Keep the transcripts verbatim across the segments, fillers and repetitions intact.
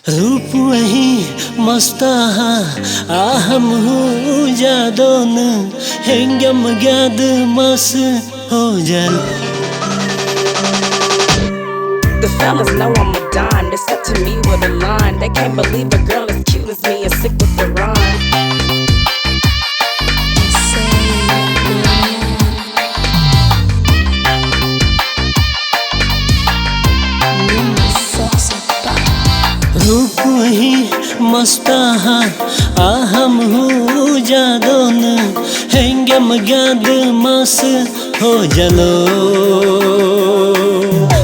रूप वही मस्ता हा, आ हम हूँ जादोन, हेंगम गाद मस हो जाल। The fellas know I'm a don. They said to me with a line. They can't believe a girl as cute as me is sick with the rhyme. रूप ही मस्ता हा, आ हम हूँ जादोन, हेंगम गाद मस हो जलो।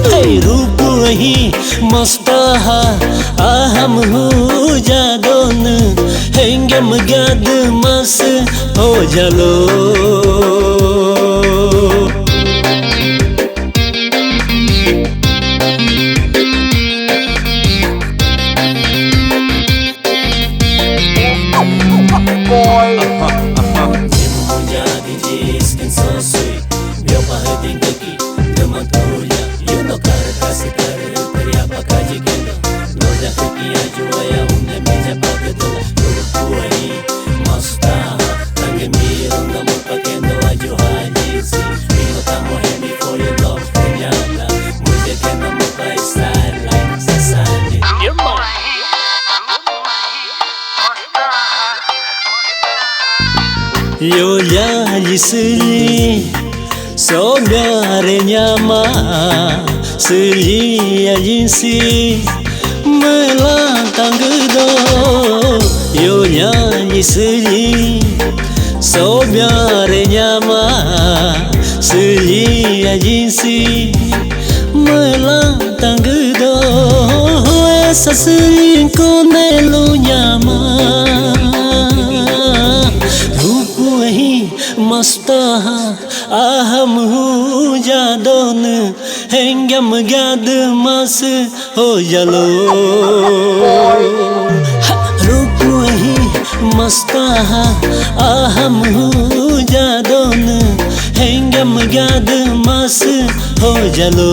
हे रूप ही मस्ता हा, आ हम हूँ जादोन, हेंगम गाद मस हो जलो। Yo ya yisili, so biare nyama, sili ya jinsi, melantang gedo. Yo ya yisili, so biare nyama, sili ya jinsi, melantang gedo. Esa sili kone lu nyama, rupu hi masta ha, a ham huu jadoon, hengam gad mas ho jalo. Rupu hi masta ha, a ham huu jadoon, hengam gad mas ho jalo.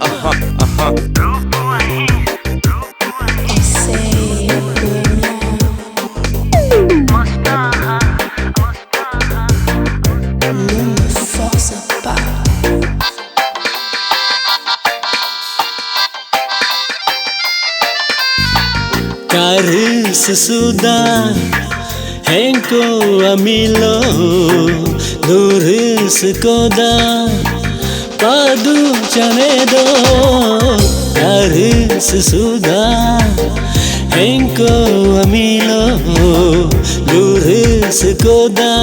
Aha, aha. Karis suda hengko amilo, durus koda padu chanedo. Karis suda hengko amilo, durus koda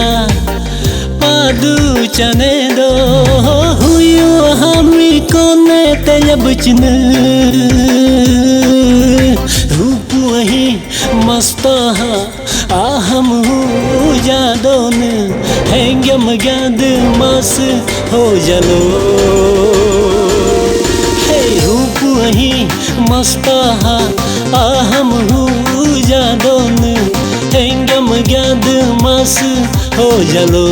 padu chanedo. Huyu hamri kone teya buchne, rupu ahi masta ha, a ham huu jadoon, hengam gad mas ho jalo. Hey, rupu ahi masta ha, a ham huu jadoon, hengam gad mas ho jalo.